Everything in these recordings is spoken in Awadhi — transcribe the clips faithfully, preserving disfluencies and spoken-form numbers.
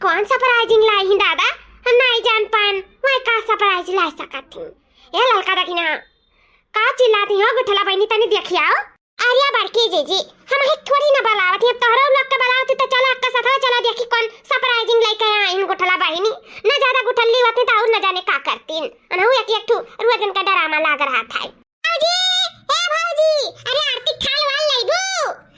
कौन surprising लाई ही दादा? हम नाहीं जान पाएन, वह का surprise ला सकत ही? ए ललका दखिना, का चिल्लाती हो गुठला बहिनी, तनी देखियाओ। अरे बड़की जीजी, हम ही थोड़ी ना बलावत ही, अब तोहरो लोग के बलावत ही तो चलो अक्का साथ चलो देखी कौन surprising लइके आइन गुठला बहिनी। न ज्यादा गुठल्ली होती तो और न जाने का करतीन। अनहु एक एक ठू रोजन का drama लाग रहा था। भौजी, ए भौजी, अरे आरती थाल वाल लइबू?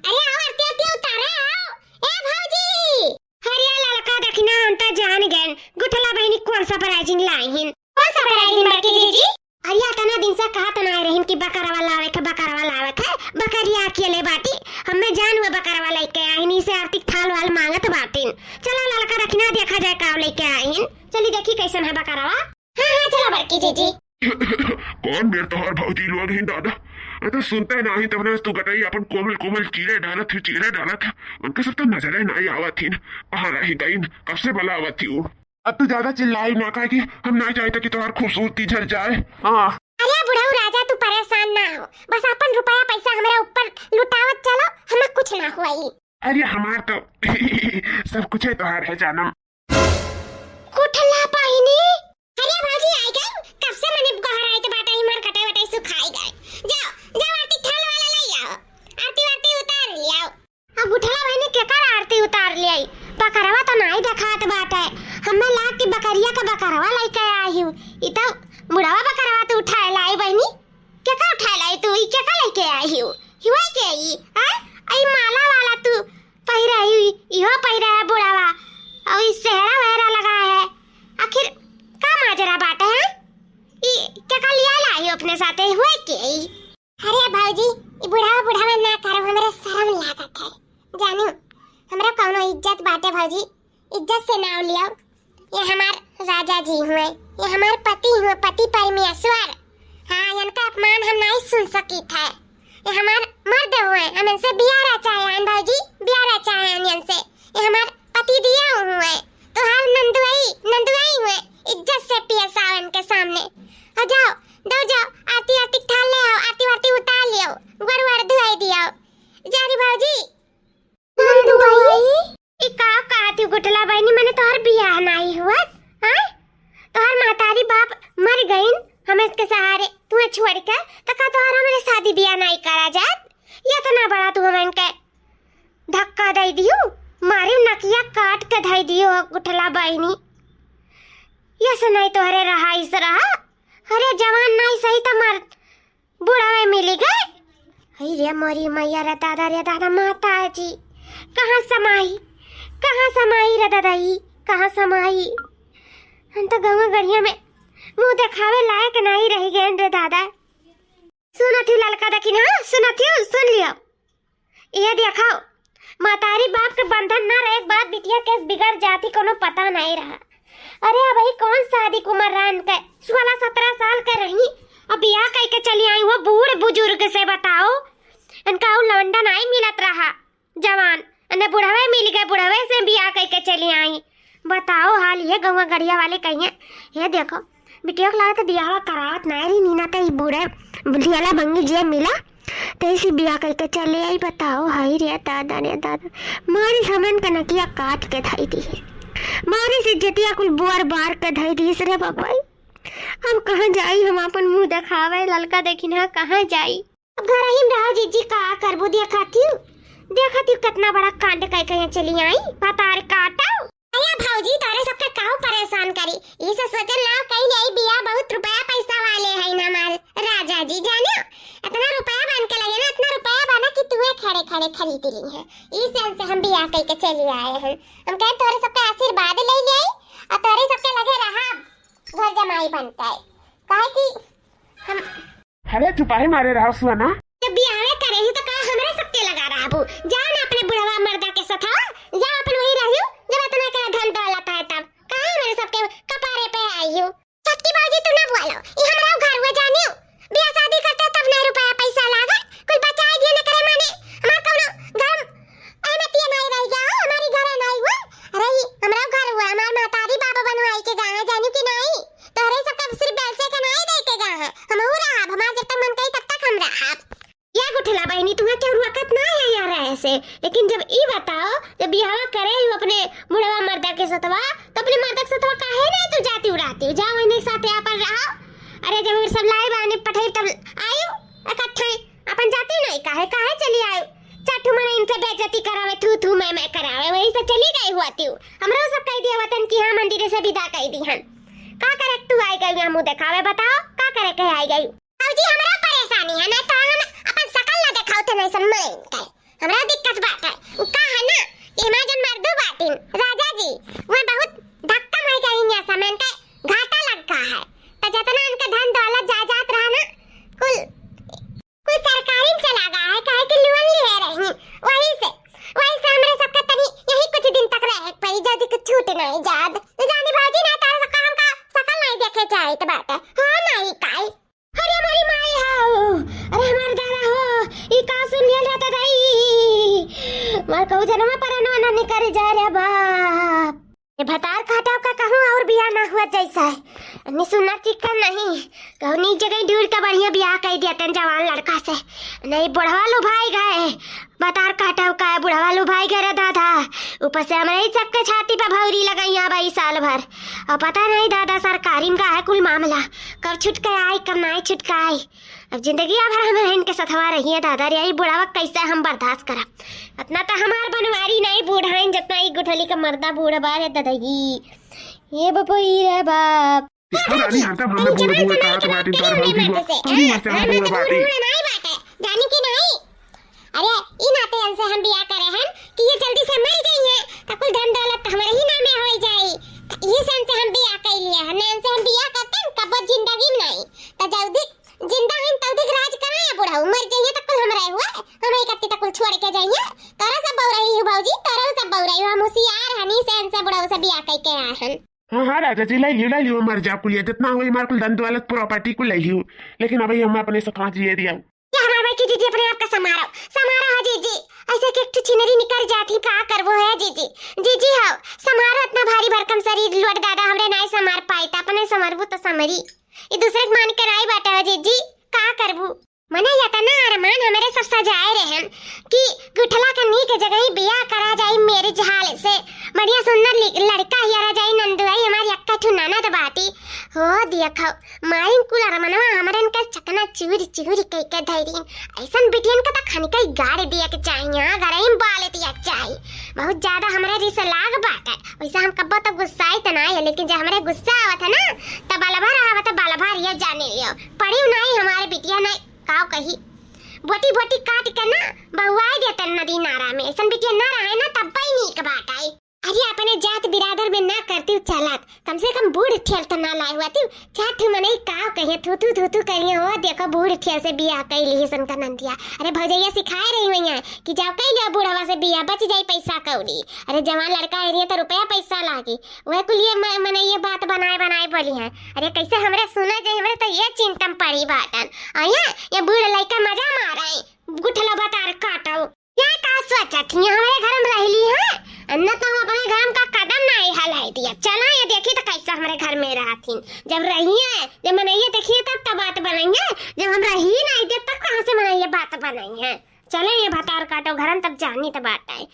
अरे आओ आरती आरती उतारे आओ। ए भौजी। अरे ललका दखिना, हम तो जान गए गुठला बहिनी कौन surprising लाई हिन। कौन surprising बड़की जीजी? अरे अतना दिन से कहत नाहीं रहिन कि बकरवा लावे के, बकरवा लावे के, बकरिया अकेले बाटी। हमें जान हुआ बकरवा लइके आइन, इसे आरती थाल वाल मांगत बाटिन। चला ललका दखिना देखा जाए का लइके आइन। चली देखी कैसन है बकरवा। हाँ, हाँ, चला बड़की जीजी। कौन बेर तोहार भौजी लोग ही दादा? मैं तो सुनते नाहीं, तब ने तू गटई अपन कोमल कोमल चीरे डालत ही, चीरे डालत है। उनके सब तो नजरे नाहीं आवत ही। कहाँ रही गईन? कब से बलावत ही वो? अब तू ज्यादा चिल्लाई ना, काहे कि हम ना चाहते कि तोहार खूबसूरती झर जाए। हाँ। अरे बुढ़ऊ राजा, तू परेशान ना हो, बस अपन रुपया पैसा हमरा ऊपर लुटावत चलो, हमें कुछ ना हुआ ही। अरे हमार तो सब कुछ है तोहार है जानम। गुठला बहिनी। अरे भौजी आई गई, कब से मने गोहराइत बाटे ही, मार कटाई वटाई सुखाई गए। जाओ, जाओ आरती थाल वाला ले आओ, आरती वारती उतार ले आओ। अब गुठला बहिनी केकर आरती उतार ले आई? बकरवा तो नाहीं देखात बाटे, हमें लाग कि बकरिया का बकरवा लइके आई हूँ। ई तो बुढ़वा बकरवा तो उठाए लाई बहिनी। केका उठाए लाई तू? ई केका लइके आई हिउ? हिवा के ई? आ? ई माला वाला तू पहिरा ही, इहो पहिरा है बुढ़ावा। और ई सेहरा वेहरा लगा है। आखिर का माजरा बाटे है? ई केका लिया लाई अपने साथे? हुए के ई? अरे भौजी, ई बुढ़ावा बुढ़ावा ना करो, हमरे शर्म लागत है। जानू, हमरा कौनो इज्जत बाटे भौजी, इज्जत से नाव लियो। ये हमार राजा जी हुए, ये हमार पति हुए, पति परमेश्वर। हाँ, इनका अपमान हम नहीं सुन सकित है। ये हमार मर्द हुए, हम इनसे बियाह रचाए हैं भौजी, बियाह रचाए हैं इनसे। ये हमार पति दिया हुए, तोहार नंदुआई, नंदुआई हुए, इज्जत से पेश आओ इनके सामने। आ जाओ, दो जाओ, आरती आरती ठाल ले आओ, आरती वारती उतार लियो, गोड़ वाड़ धुआई दियो। जा रे भौजी। नंदुआई? ई का कहत ही गुठला बहिनी, मने तोहर बियाह नाई हुआ, हाँ? तोहर महतारी बाप मर गईन, हम इसके सहारे तुहे छोड़ के, त का तोहर हमरे शादी बियाह नाई करा जात? ये इतना बड़ा तू हमन के धक्का दे दियो, मारी नकिया काट के धई दियो गुठला बहिनी। ये से नहीं तोहरे रहा इस रहा, अरे जवान नाई सही त मर बुढ़ावे मिली गए। हई रे मोरी मैया रे दादा रे दादा, माता जी, कहाँ समाई, कहाँ समाई रे दादा ई, कहाँ समाई? हम तो गौवा गढ़िया में मुँह देखावे लायक नहीं रही गए रे दादा। सुनत ही ललका दखिन, हाँ, सुनत ही, सुन लियो। ये देखो, महतारी बाप के बंधन न रहे, एक बात बिटिया के बिगड़ जाती, कोनो पता नहीं रहा। अरे अब ही कौन शादी के उम्र रहा इनके, सोलह सत्रह साल के रही, अब बियाह कई के चली आई, वो बूढ़ बुजुर्ग से, बताओ। इनका वो लौंडा नहीं मिलत रहा, जवान, इन्हें बुढ़वे मिल गए, बुढ़वे से बियाह कई के चली आई। बताओ हाल ये गौवा गढ़िया वाले कहिए। ये देखो, बिटिया के लागत बियाहवा करावत नाय रही, नीना त ई बूढ़े ढियाला बंगी जे मिला, त इसी बियाह कई के चले आई। बताओ, हाय रे दादा रे दादा, मारी हमन के नकिया काट के धई दी, मारी से इज्जतिया कुल बुआर बार के धई दी रे बाबा। हम कहाँ जाई, हम अपन मुँह देखावे, ललका दखिन, हाँ, कहाँ जाई? अब घर ही में रहो जीजी, का करबू? देखत ही, देखत ही कितना बड़ा कांड कई के चली आई, भतार काटो। अया भौजी, तोरे सबके काहू परेशान करी, ई से सोचन लाओ कहीं यही बिया बहुत रुपया पैसा वाले हैं ना हमार राजा जी, जाने इतना रुपया बन के लगे ना, इतना रुपया बना कि तुहे खड़े खड़े खरीद ली है। ई से हमसे हम बिया कई के चली आए हैं। हम कहे तोरे सबके आशीर्वाद ले ले और तोरे सबके लगे रहा घर जमाई बनता है, काहे कि हम अरे चुपाही मारे रहो सुअना। जब बियाहे करे ही तो का हमरे सबके लगा रहबू? जा ना अपने बुढ़वा मर्दा के सथवा, जा अपन वही रहियो, जब इतना के धन दौलत है तब। काहे हमरे सबके कपारे पे आई हो? छोटकी बाबूजी तू ना बोलो, ई हमरा घर हुआ जानियो। बियाह शादी करते तब ना रुपया पैसा लागे, कुल बचाए दिए न करे माने। हमार कौनो घर एमे तिया नाई रह गया हो, हमारी घरे नाई हुआ। अरे ई हमरा घर हुआ, हमार महतारी बाबा बनवाई के गए हैं, जानियो कि नाई? तोहरे सबके सिर्फ बेलसे के नाई दे के गए हैं, हमहू रहब, हमार जब तक मन कही तब तक हम रहब। या गुठला बहिनी, तुहे केहू रोकत ना है यहाँ रहे से, लेकिन जब ई बताओ, जब बियाहवा करे सतवा, तो अपने मर्द के सतवा काहे नहीं तू जाती उड़ाती? जा वही साथे आपन रहा। अरे जब सब लाई बाने पठाई तब आयु इकट्ठे, अपन जाती नहीं काहे, काहे चली आयु? चार ठो मने इनसे बेइज्जती करावे, थू थू मैं मैं करावे, वही से चली गई हुआ तू। हमरा सब कह दिया वतन की हाँ मंदिर से विदा कह दी हन। का करे तू आई गई यहाँ मुँह देखावे, बताओ का करे के आई गई? भौजी, हमरा परेशानी है, नहीं तो हम अपन शकल ना देखावते नहीं सन मरे इनके। हमरा दिक्कत बात है। उ का है ना, कि हमार जन मर्दू बाटिन, राजा जी, वह बहुत धक्का मार गई यहाँ समय इनके घाटा लग गया है। तो जितना इनके धन दौलत जायदाद रहा ना, कुल, कुल सरकारी में चला गया है, काहे कि लोन लिए रही, वही से, वही से हमरे सबके तनी यही कुछ दिन तक रहे के पड़ी, जल्दी कुछ छूट नहीं जात। तो जानी भौजी ना तारे सबका हमका शकल नहीं देखे चाहित बाटे। हाँ नहीं काई। अरे हमारी माई हो, अरे हमार दादा हो, ई का सुन लिया रहता दाई? मार कहू जनवा पर अनवा ना निकल जाए रे बाप। ये भतार काटा का कहूँ और बियाह ना हुआ जैसा है। नि सुनना चिक्का नहीं, कहूँ नीक जगह ढूंढ के बढ़िया बियाह कर दिया तन जवान लड़का से। नहीं बुढ़वा लुभाई गए, भतार काटा का है बुढ़वा लुभाई गए रे दादा। ऊपर से हमरे ही सबके छाती पे भौरी लगाई अब ई साल भर। और पता नहीं दादा सरकारी में का है कुल मामला, कब छुटके आई कब नहीं छुटके आई। अब जिंदगी भर हम इनके सथवा रही है दादा रे, ई बुढ़ावा कैसे हम बर्दाश्त करब? इतना तो हमार बनवारी नहीं बूढ़ हैं जितना ई गुठली का मर्दा बूढ़ बा रे ददई। ये बपोई रे बाप। देखो रानी, हरदम हमें बूढ़ बूढ़ कहत बाटी, तार भौजी बा। तू ही मस्त हम बूढ़ बाटी। जानी कि नहीं? अरे, ई नाते इनसे हम बियाह करे हन कि ये जल्दी से मर गई हैं, त कुल धन दौलत हमरे ही नामे हो जाई। त इही से इनसे हम बियाह कर लिए हन, इनसे हम बियाह करते हैं, कबो जिंदगी में नहीं। त जल्दी जिंदा हन तौदिक राज कराए बुढ़ऊ, मर जइहे त कुल हमरे हुआ, हम ही कत्ती त कुल छोड़ के जइहे। तोरा सब बउरही हो भौजी, तोरा सब बउरही हो, हम होशियार हनी से इनसे बुढ़ऊ से बियाह कइके आए हन। हाँ, हाँ, राजा जी, लै लियो, लै लियो, मर जा कुलिया, जितना होई हमार कुल धन दौलत property कुल लै लियो, लेकिन अबही हम अपने सथवा जिए दिया। ये हमार भाई की जीजी अपने आप का समारो, समारो हो जीजी, ऐसे के एक ठो छिनरी निकर जात ही, का करबो है जीजी, जीजी हो, समारो, इतना भारी भरकम शरीर लोट दादा हमरे नाई समार पाई, त अपने समरबू त समरी। ई दूसरे के मान के नाई बाटे हो जीजी, का करबू? मने यतना अरमान हमरे सब सजाए रहन कि गुठला के नीक जगह बियाह करा जाई marriage hall से। बढ़िया सुंदर लि-, लड़का हियरा जाई नंदुआई हमार यक्का ठू ननद बाटी। हो देखो, मारिन कुल अरमनवा हमरन के चकना चूर चूर कइके धैरिन। ऐसन बिटियन के त खनिका ही गाड़ दिया के चाही, हाँ, गरई में बाल दिया के चाही। बहुत ज्यादा हमरे रिस लाग बाटे। वैसे हम कब्बो तब गुस्साई त ना है, लेकिन जब हमरे गुस्सा आवत है ना, तब बलभर आवत है, बलभर ये जाने लियो। पढ़ी नहीं हमारे बिटिया नहीं, काव कही। बोटी बोटी काट के ना बहुआए देतन नदी नारा में। ऐसन बिटिया ना रहे ना, तब ही नीक बात आई। अरे अपने जात बिरादर में ना करती चालाक, कम से कम बूढ़ ठेल त ना लाए हुआ तू। चार ठे मनई काव कहिए, थू थू थू थू करिए, हो देखो बूढ़ ठेल से बियाह कई ली सन का नंदिया। अरे भौजैया सिखाए रही हुई है कि जाओ कई लियो बूढ़वा से बियाह, बच जाई पैसा कौड़ी। अरे जवान लड़का है रही है तो रुपया पैसा लागी, वह कुल ये म-, मनई ये बात बनाए बनाए बोली है। अरे कैसे हमरे सुना जाए, हमरे तो ये चिंता में पड़ी बाटन। आया, ये बूढ़ लइका मजा मारे, गुठला बतार काटो। ये का सोचत ही, हमरे घर में रहली है? अन्ना तो हम अपने घर में का कदम नहीं हलाई दिया। चला ये देखी तो कैसे हमरे घर में रहत ही। जब रही है, जब मनैया देखिए तब तो बात बनाई है। जब हम रही नहीं दे तब कहाँ से मनैया बात बनाई है? चले ये भतार काटो घरन तब जानी तो बात है।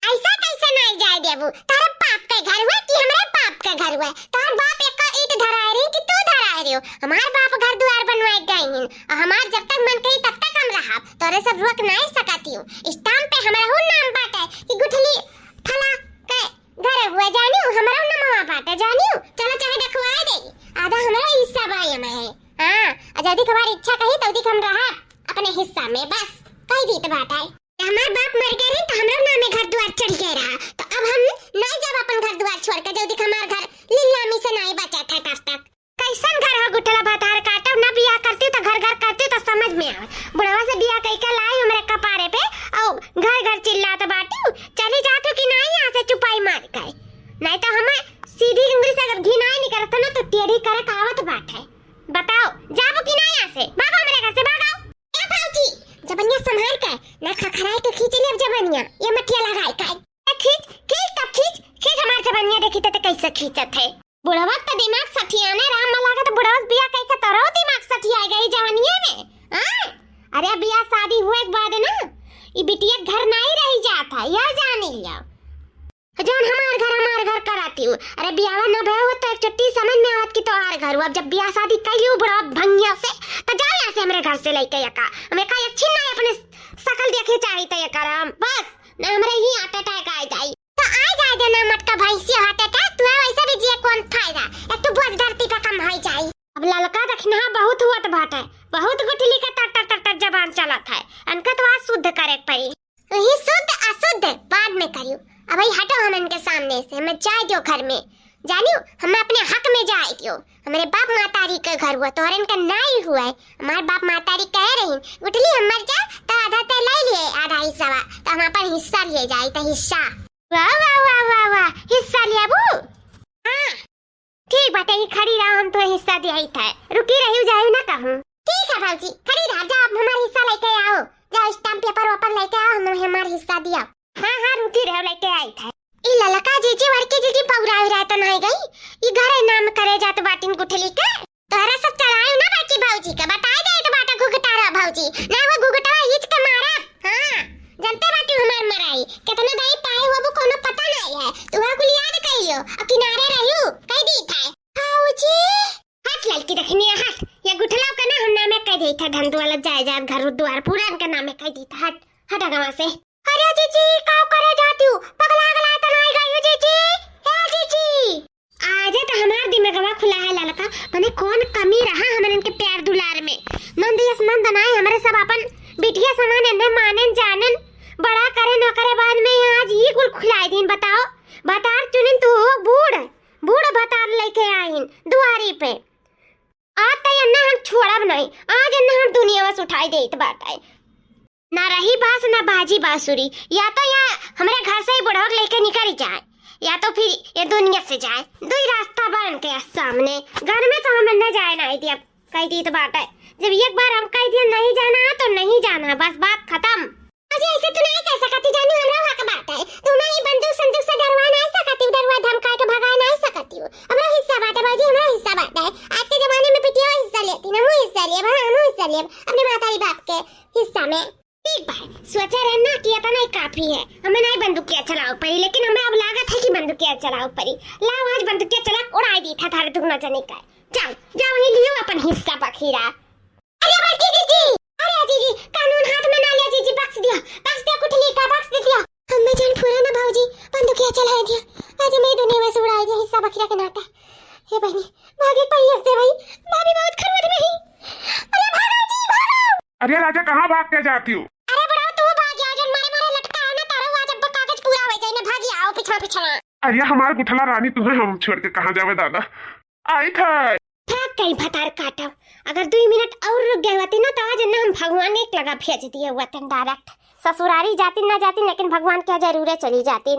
ऐसा कैसे नहीं जाए देबू? तोहरे बाप के घर हुए कि हमरे बाप के घर हुए? तोहर बाप एक ईंट धराए रही कि तू धराए रही हो? हमार बाप घर दुआर बनवाए गए हैं और हमार जब तक मन कही तब तक हम रहब, तोरे सब रोक नहीं सकती हूँ। Stamp पे हमरा हूँ नाम बाटे कि गुठली फला के घर हुए, जानियो, हमरा नमवा बाटे, जानियो। चलो चाहे रखवाए दे, आधा हमरा हिस्सा बा ये में है। हाँ, और जल्दी हमारी इच्छा कही तो हम रहब अपने हिस्सा में, बस कही दी तो बात है। हमार बाप मर गए रहे तो हमरो नामे घर दुआर चढ़ गए रहा, तो अब हम नहीं जब अपन घर दुआर छोड़ के, जब तक हमार घर नीलामी से नहीं बचा था तब तक। कैसन घर हो गुठला भतार काटो, ना बियाह करती तो घर घर करती तो समझ में आवे। बुढ़वा से बियाह कई के लाई हमरे कपारे पे, और घर घर चिल्लात बाटी, चली जात हो कि नहीं यहाँ से चुपाई मार के, नहीं तो हमें सीधी उंगली से अगर घी नहीं निकलता ना तो टेढ़ी करे कहावत बात है। बताओ, जाबो कि ना यहाँ से? भागो हमरे घर से, भागो। ए भौजी, जबनिया संभाल के, ना खखराए के खींच ले अब जबनिया, ये मटिया लगाए का। ए खींच, खींच तब खींच, खींच हमार जबनिया देखी ते, ते कैसे खींचत है। बुढ़वा के तो दिमाग सठियाने रहा, मन लागत बुढ़वा से बियाह कई के तोरो दिमाग सठिया गई जवनिया में। हाँ? अरे बियाह शादी हुए के बाद ना, ई बिटिया के घर नहीं रही जात है, यह जानी लिया। जौन हमार घर, हमार घर कराती, अरे बियाह ना भय हो तो एक चुट्टी समझ में आवत कि तोहार घर हो। अब जब बियाह शादी कर लियो बड़ा भंगिया से, तो जाओ यहाँ से हमरे घर से लइके एका। हम एका एक छिन ना अपने शकल देखे चाही तो एकर हम बस ना हमरे ही heart attack आ जाई। तो आ जाए देना मटका भैंसिया heart attack, तू वैसे भी जिए कौन फायदा, एक तो बोझ धरती पे कम हो जाई। अब ललका दखिनहा बहुत हुअत बाटे, बहुत गुठली के तर तर तर तर जबान चलत है, अनका तो आज शुद्ध करे के पड़ी। वही शुद्ध अशुद्ध बाद में करियो, अबही हटो हमन के सामने से, हमें जाए दियो घर में, जानियो, हमें अपने हक में जाए दियो। हमरे बाप महतारी के घर हुआ, तोहरन के नाई हुआ है। हमार बाप महतारी कहे रही, गुठली हम मर जा तो आधा ते ले लिए, आधा हिस्सा, तो हम अपन हिस्सा लिए जाए, तो हिस्सा। वाह वाह वाह वाह वाह, हिस्सा लियाबू? हाँ। ठीक बाटे, ई खड़ी रहो, हम तो हिस्सा दियाई था। रुकी रही, जाई ना कहूँ। ठीक है भौजी, खड़ी रह, जाओ, अब हमार हिस्सा लेके आओ, जाओ, stamp paper वापर लेके आओ, हम हमार हिस्सा दिया। हाँ हाँ, रुकी रहो, लेके आई था। ई ललका जीजी, बड़की जीजी पौराई रहे तो नहीं गई, ई घरे नाम करे जात बाटिन गुठली के। तोहरा सब चढ़ाई ना बाकी भौजी का, बताई देत बाटा घुघटारा भौजी, ना वो घुघटवा हिच के मारा। हाँ, जानते बाटी हमार मराई, कितना दाई पाए हुआ वो कोनो पता नहीं है, तू वहाँ कुल याद कर लियो, और किनारे रहियो, कह दी था। भौजी। हट ललकी दखिनिया हट, ये गुठला का ना हम नामे कह दी था, धंधु वाला जाए जाए घर द्वार पूरा इनका नामे कह दी था, हट, हट अगवा से। अरे जीजी, काव करे जाती हूँ? पगला गला तो नहीं गई हूँ जीजी? ए जीजी! आजे तो हमार दिमागवा खुला है ललका, मने कौन कमी रहा हमन इनके प्यार दुलार में। नंद यस नंद नाई हमरे सब अपन बिटिया समान इन्हें मानेन जानेन, बड़ा करेन, ओकरे बाद में आज ये कुल खुलाई दीन। बताओ, भतार चुनिन तू हो बूढ़, बूढ़ भतार लेके आइन दुआरी पे। आज तो इन्हें हम छोड़ब नहीं, आज इन्हें हम दुनिया में से उठाई देत बाटे। ना रही बांस, ना बाजी बांसुरी। या तो या हमरे घर से ही बुढ़वा के लेके निकल जाए, या तो फिर ये दुनिया से जाए। दो ही रास्ता बा इनके सामने। घर में तो हम न जाए ना दिया, कह दी तो बात है। जब एक बार हम कह दिया नहीं जाना है तो नहीं जाना, बस बात खत्म। अजी ऐसे तू नहीं कह सकती जानू, हमरा हक बात है। तू ना ही बंदूक संदूक से डरवा नहीं सकती, डरवा धमका के भगा नहीं सकती हो। हमरा हिस्सा बात है बाजी, हमरा हिस्सा बात है। आज के जमाने में बिटिया हिस्सा लेती ना, हम हिस्सा लेब, हाँ, हम हिस्सा लेब अपने मातारी बाप के हिस्सा में। ठीक बा, सोचे रहे ना कि इतना ही काफी है, हमें नहीं बंदूकिया चलाओ पड़ी, लेकिन हमें अब लागत है कि बंदूकिया चलाओ पड़ी। लाओ आज बंदूकिया चला उड़ाई दी था थारे दुगना जने का। जाओ, जाओ वहीं लियो अपन हिस्सा बखीरा। अरे बड़की जीजी, अरे जीजी, कानून हाथ में ना ले जीजी, बख्श दिया, बख्श दिया, कुठली का बख्श दे दिया। हमें जान फूरा ना भौजी, बंदूकिया चलाए दिया, आज मैं दुनिया में से उड़ाई दिया हिस्सा बखीरा के नाता। हे बहनी, भागे पड़ी अब से भाई, भाभी बहुत खरवत रही। अरे भागो जी, भागो। अरे राजा, कहाँ भाग के जाती हो? अरे बुढ़ऊ, तू भाग जा, जन मारे मारे लटका है ना, तारो आज अब कागज पूरा हो जाए ना, भाग आओ पिछड़ा पिछड़ा। अरे हमार गुठला रानी, तुम्हें हम छोड़ के कहाँ जावे दादा? आई था। भाग गई भतार काटो, अगर दो मिनट और रुक गए होती ना, तो आज ना हम भगवान एक लगा भेज दिए हुआ तन direct। ससुरारी जाती ना जाती, लेकिन भगवान क्या जरूरे चली जाती।